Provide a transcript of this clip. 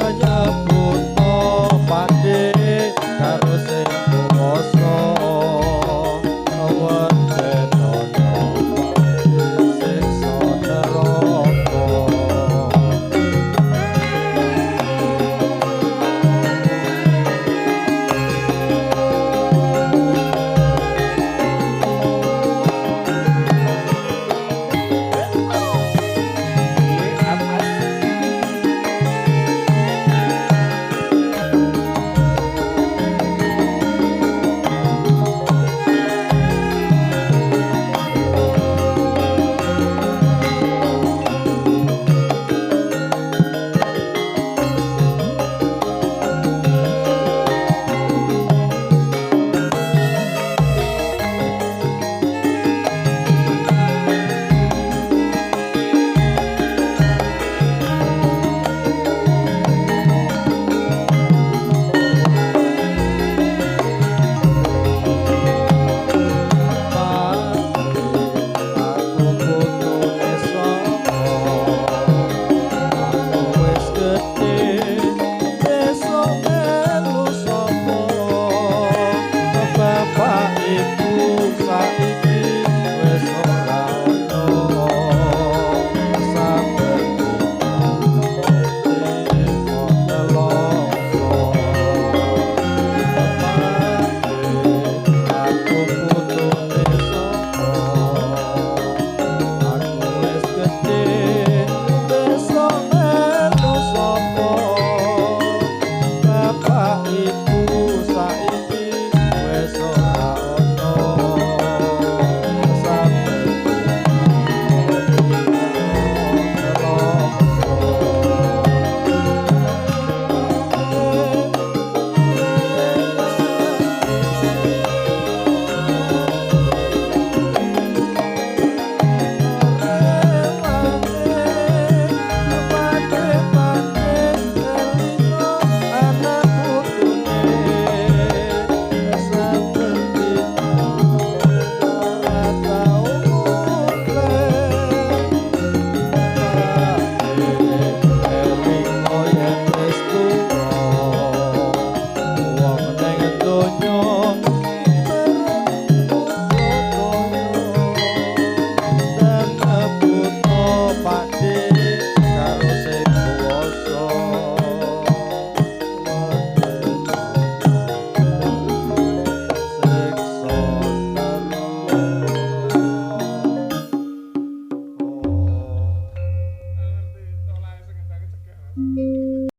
Nyebut Pakde karo sing kuwasa, wedenono siksa neraka. Aku putune sapa, aku wis gedhe, besok melu sapa? Bapak ibu saiki wis ora ono, saben dina nelongso. Aku putune sapa, aku wis gedhe, besok melu sapa? Bapak ibu saiki wis ora ono, saben dina nelongso. Pakde karo sing kuwasa, siksa neraka. Ngerti, tolahe sing ngendang cegah.